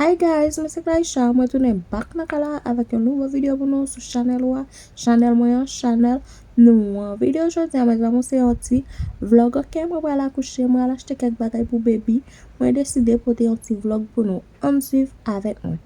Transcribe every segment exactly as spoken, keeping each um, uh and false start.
Hi guys, mwen se Klaisha, mwen tounen back nan kay la avèk yon nouvo videyo pou nou sou chanèl ou a, chanèl mwen an, chanèl nou an. Videyo jodi a, mwen te anonse yon ti vlog, ok? Mwen pral akouche, mwen al achte kèk bagay pou baby. Mwen deside pote yon ti vlog pou nou. Ann swiv avèk mwen.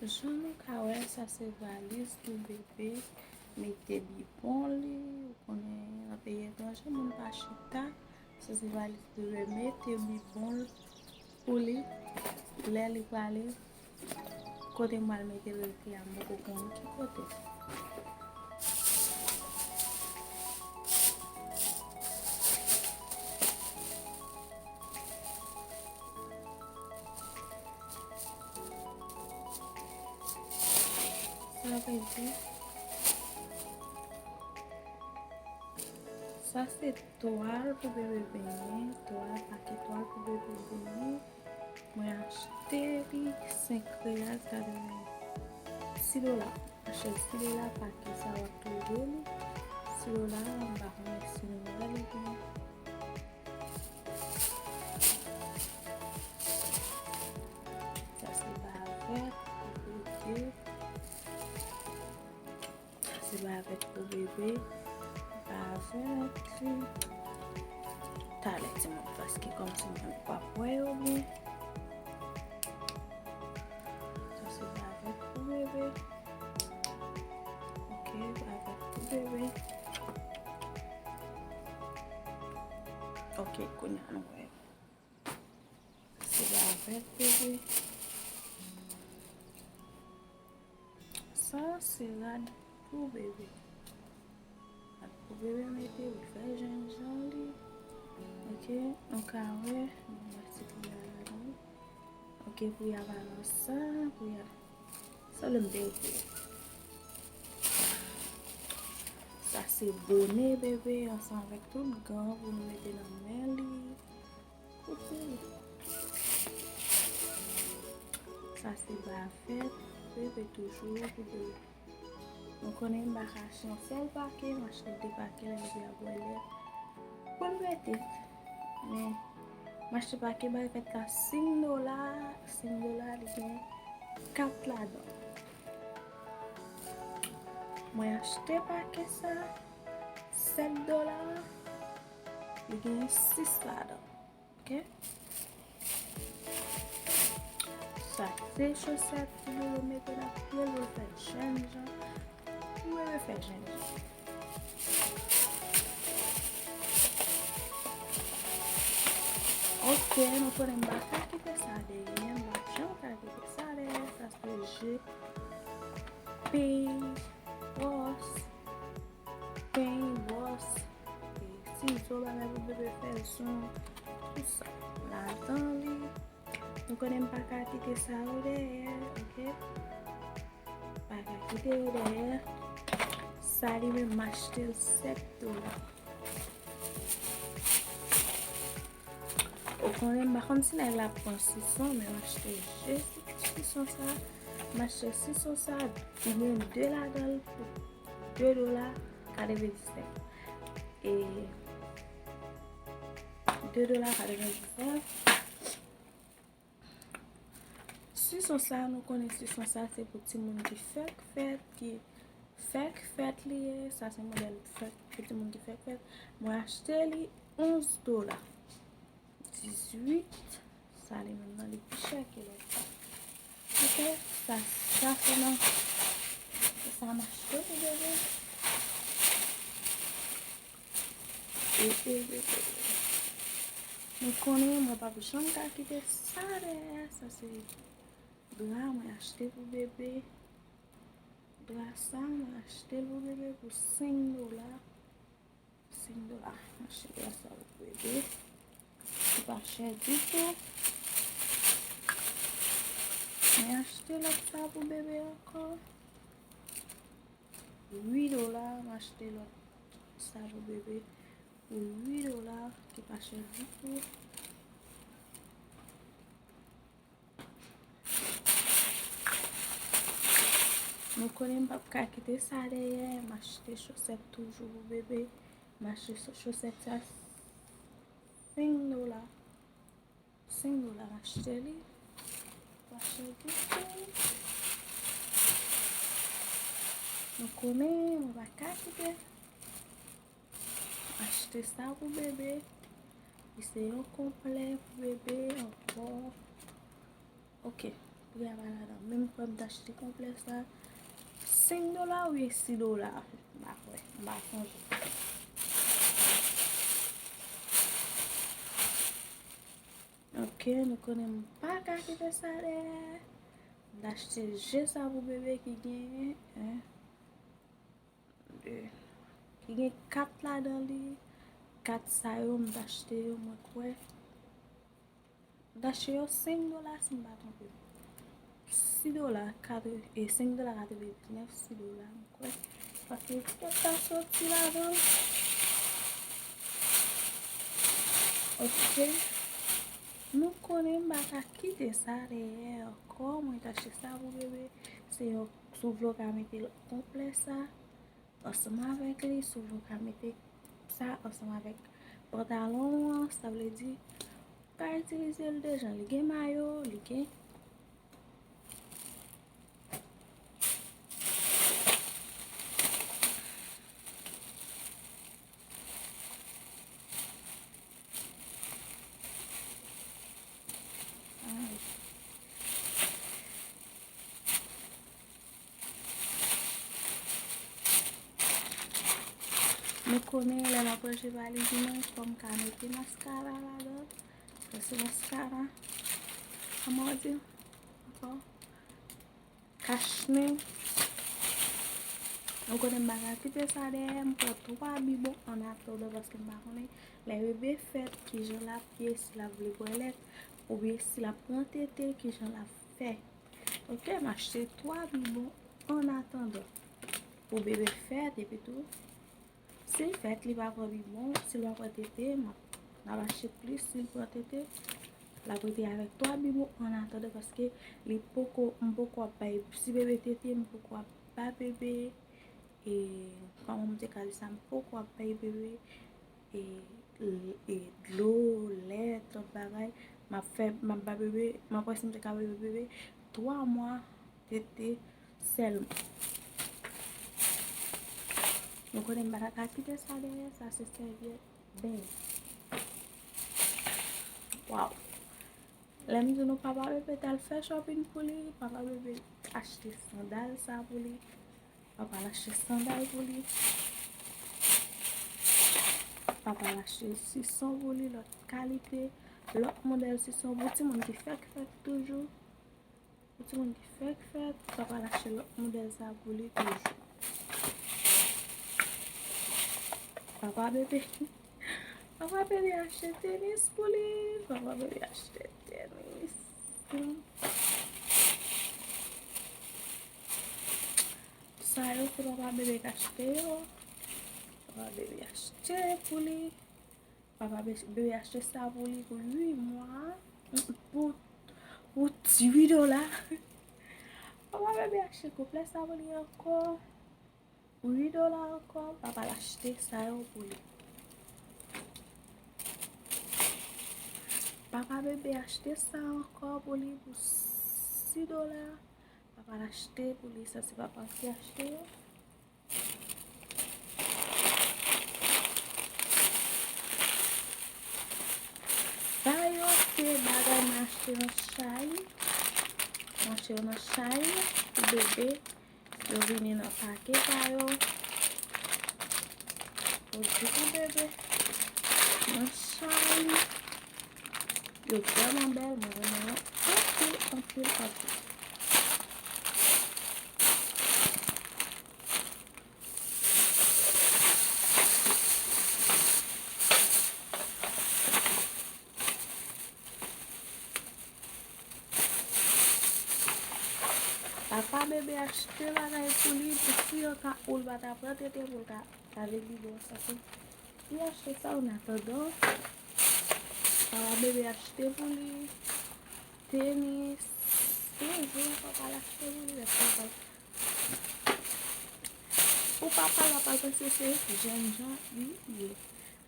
Jan nou ka wè, sa se valiz pou bebe mete bibon li. Ou konnen, nan peyi etranje, moun pa chita. Sa se valiz bebe mete bibon l pou li. Lè li prale, kote m pral mete l rete a, m poko konn ki kote. Sa vle di, sa se twal pou bebe benyen, twal, pake twal pou bebe benyen. Mwen achte li senk real katreven sis dola. Achte sis dola, pake sa w ap twouve li. Sis dola, m pa konnen si nou wè li byen. Sa se bavèt pou bebe. Sa se bavèt pou bebe. Bavèt. Talè timoun, paske kòmsi mwen p ap wè yo byen. Sa se bavèt pou bebe. Ok, bavèt pou bebe. Ok, kounye a nou wè. Se bavèt bebe. Sa se rad pou bebe. Rad pou bebe mete pou fè jènjan li. Ok, nou ka wè, nou wè ti pou y a ladan. Ok, pou y a pa nan sa, pou y a sa le m te di. Sa se bone bebe ansanm avèk tout gan pou nou mete nan men li. Koute. Sa se bavèt bebe toujou pou bebe. Nou konnen m pa ka achte yon sèl pake, m achte de pake lè bebe ap bwè lèt pou l rete. Men, m achte pake bavèt la senk dola, senk dola, li gen kat ladan. Mwen achte pake sa sèt dola, li gen sis ladan. Ok? Sa se chosèt pou bebe mete nan pye l pou l fè jènjan. Pou bebe fè jènjan. Ok, nou konnen m pa ka kite sa dèyè, m pa janm ka kite sa dèyè, sa se je, peny, bwòs, peny, bwòs, e sizo, bagay pou bebe fè zong, tout sa. Ladan li, nou konnen m pa ka kite sa yo dèyè, ok? Pa ka kite yo dèyè. Sa li menm, m achte l sèt dola. Ou konnen, m pa konn si nèg la pran sison, men m achte je sison sa. M achte sison sa, li gen de ladan l pou de dola katrevendiznèf. E de dola katrevendiznèf. Sison sa, nou konnen sison sa se pou timoun ki fèk fèt, ki fèk fèt li ye. Sa se modèl fèk, pou timoun ki fèk fèt. Mwen achte li onz dola. Dizuit, sa li menm nan li pi chè ke lòt. Ok, sa, sa se nan, sa m achte pou bebe. E, e, e, e. Nou konnen, mwen p ap janm ka kite sa dèyè. Sa se dra mwen achte pou bebe. Dra sa, mwen achte l pou bebe pou senk dola. Senk dola. Mwen achte dra sa pou bebe. Pa chè ditou. Mwen achte lòt sa pou bebe ankò. Uit dola, m achte lòt sa pou bebe pou uit dola, ki pa chè ditou. Nou konnen m p ap ka kite sa dèyè. M achte chosèt toujou pou bebe. M achte cho-, chosèt sa senk dola. Senk dola m achte li. Pa chè ditou. Nou konnen mwen pa ka kite. Achte sa pou bebe. Li se yon konplè pou bebe ankò. Ok, pri a pa ladan. Menm kwè m t achte konplè sa senk dola oubyen sis dola. M pa kwè, m pa sonje. Ok, nou konnen m pa ka kite sa dèyè. M t achte je sa pou bebe ki gen, en, de, ki gen kat ladan li. Kat sa yo, m t achte yo, mwen kwè. M t achte yo senk dola, si m pa twonpe m. Sis dola, katrevennsenk dola, katrevenndiznèf, sis dola, m kwè. Paske kèk ta soti ladan l. Ok. Nou konnen m pa ka kite sa dèyè ankò. Mwen t achte sa pou bebe. Se yon, si w vle w ka mete konplè sa ansanm avèk li. Si w vle w ka mete sa ansanm avèk pantalon an. Sa vle di, ou ka itilize l de jan. Li gen mayo, li gen Nou konnen lè m ap ranje valiz mwen, fò m ka mete maskara ladan. Paske maskara, kòman w di ankò? Kach nen. Nou konnen m pa ka kite sa dèyè, m pran twa bibon an atandan paske m pa konnen lè bebe fèt kijan l ap ye, si l ap vle bwè lèt oubyen si l ap pran tete, kijan l ap fè. Ok, m achte twa bibon an atandan pou bebe fèt, epi tou si l fèt, li pa pran bibon, si l pa pran tete, m ap, n ap achte plis, si l pran tete, l ap rete avèk twa bibon an atandan, paske li poko, m poko ap bay, si bebe tete, m poko ap ba bebe, e, kòman m te ka di sa, m poko ap bay bebe, e, l-, e, dlo, lèt, lòt bagay, m ap fè, m ap ba bebe, m ap wè si m te ka bay bebe twa mwa tete sèlman. Nou konnen m pa ta ka kite sa dèyè, sa se sèvyèt benyen. Waw. Lè m di nou papa bebe t al fè shopping pou li, papa bebe achte sandal sa pou li. Papa l achte sandal pou li. Papa l achte sison pou li, lòt kalite, lòt modèl sison pou timoun ki fèk fèt toujou. Pou timoun ki fèk fèt, papa l achte lòt modèl sa pou li toujou. Papa bebe, papa bebe achte tenis pou li. Papa bebe achte tenis. Sa yo se papa bebe k achte yo. Papa bebe achte pou li. Papa be-, bebe achte sa pou li pou uit mwa. Pou, pou uit dola. Papa bebe achte konplè sa pou li ankò. Pou uit dola ankò. Papa l achte sa yo pou li. Papa bebe achte sa ankò pou li pou sis dola. Papa l achte pou li, sa se papa ki achte yo. Sa yo se bagay m achte nan Shein. M achte yo nan Shein pou bebe. Yo vini nan pake pa yo. Pwodui pou bebe. Nan Shein. Yo vrèman bèl, mwen renmen yo anpil, anpil, anpil. Papa bebe achte bagay pou li, pou si yo ka ou l pa ta pran tete pou l ka lave bidon. Sa se, li achte sa an atandan. Papa bebe achte pou li tenis. Toujou papa l achte pou li, lè papa l Pou papa l, papa l panse se jènjan li ye.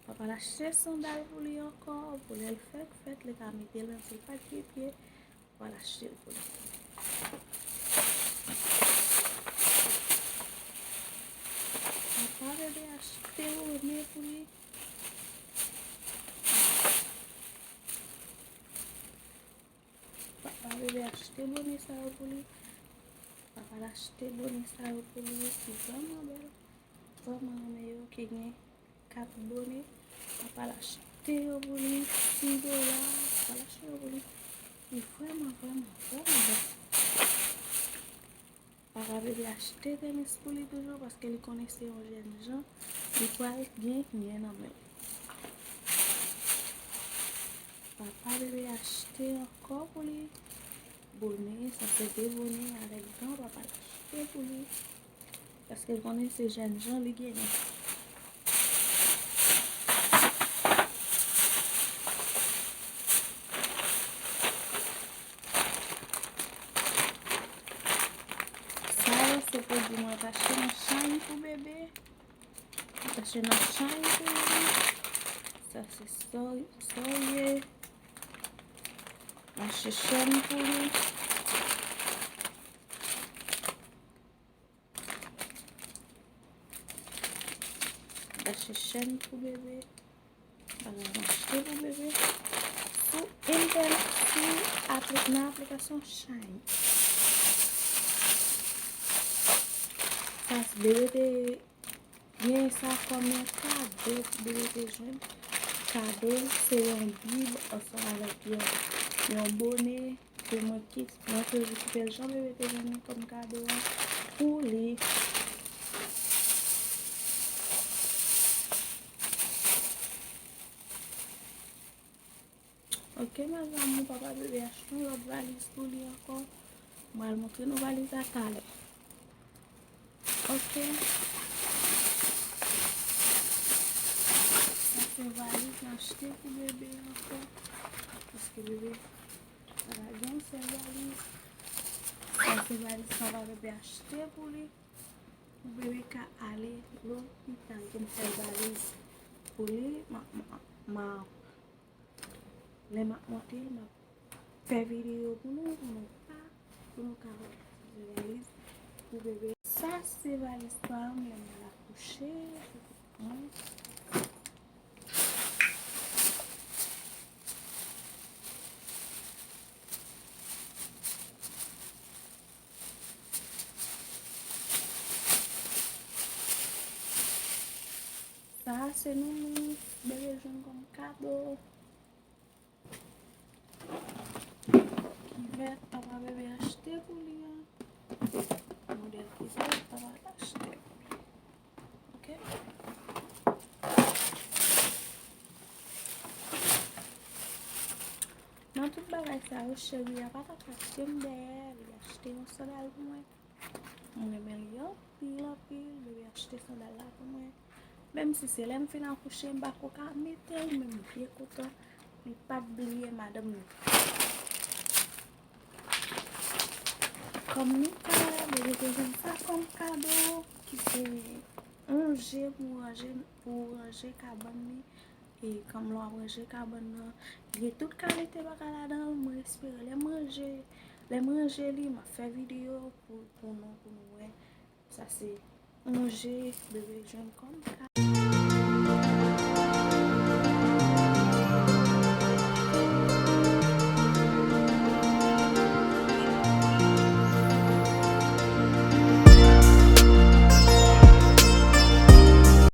Papa l achte sandal pou li ankò, pou lè l fèk fèt, li ka mete l nan ti pat de pye. Papa l achte l pou li. Papa bebe achte bone pou li. Papa bebe achte bone sa yo pou li. Papa l achte bone sa yo pou li ki vrèman bèl. Vrèman renmen yo, ki gen kat bone. Papa l achte yo pou li sis dola. Papa l achte yo pou li. Li vrèman, vrèman, vrèman bèl. Papa bebe achte tenis pou li toujou paske li konnen se yon jènjan, li pral gen yen nan men l. Papa bebe achte ankò pou li bone, sa se de bone avèk gan papa l achte pou li. Paske l konnen se jènjan li genyen. Sa yo se pwodui mwen t achte nan Shine pou bebe. Mwen t achte nan Shine pou li. Sa se Sawyer. Mwen achte chèn pou li. Mwen achte chèn pou bebe. Bagay mwen achte pou bebe. Sou entènèt, sou apli-, nan aplikasyon Shine. Sa, bebe te gen sa kòm yon kado pou bebe te jwenn. Kado, se yon bib ansanm avèk yon, yon bone. Ke mwen ki, mwen toujou kite l jan bebe te jwenn li kòm kado a pou li. Ok, mes amours, papa bebe achte yon lòt valiz pou li ankò. Mwen al montre nou valiz la talè. Ok. Sa se valiz m achte pou bebe ankò. Paske bebe pa ta gen yon sèl valiz. Sa se valiz papa bebe achte pou li. Pou bebe ka ale lopital. Gen yon sèl valiz pou li. Ma, ma, ma, lè m ap monte, m ap fè videyo pou nou, pou nou pa, pou nou ka wè valiz pou bebe. Sa se valiz pa m lè m al akouche. Sa a se nounis bebe jwenn kòm kado. Kivèt papa bebe achte pou li an. Modèl kivèt papa achte pou li. Ok. Nan tout bagay sa yo, cheri a pa t ap achte m dèyè, li achte yon sandal pou mwen. Mwen renmen li anpil, anpil. Bebe achte sandal la pou mwen. Menm si se lè m fin akouche, m pa ko ka mete l, men m byen kontan li pa t bliye madanm li. Kòm Mika, bebe te jwenn sa kòm kado, ki se yon je pou ranje, pou ranje kabann li. E kòm lè w ap ranje kabann nan, gen tout kalite bagay ladan l. Mwen espere lè m ranje, lè m ranje li, m ap fè videyo pou, pou nou, pou nou wè. Sa se yon je bebe jwenn kòm kado.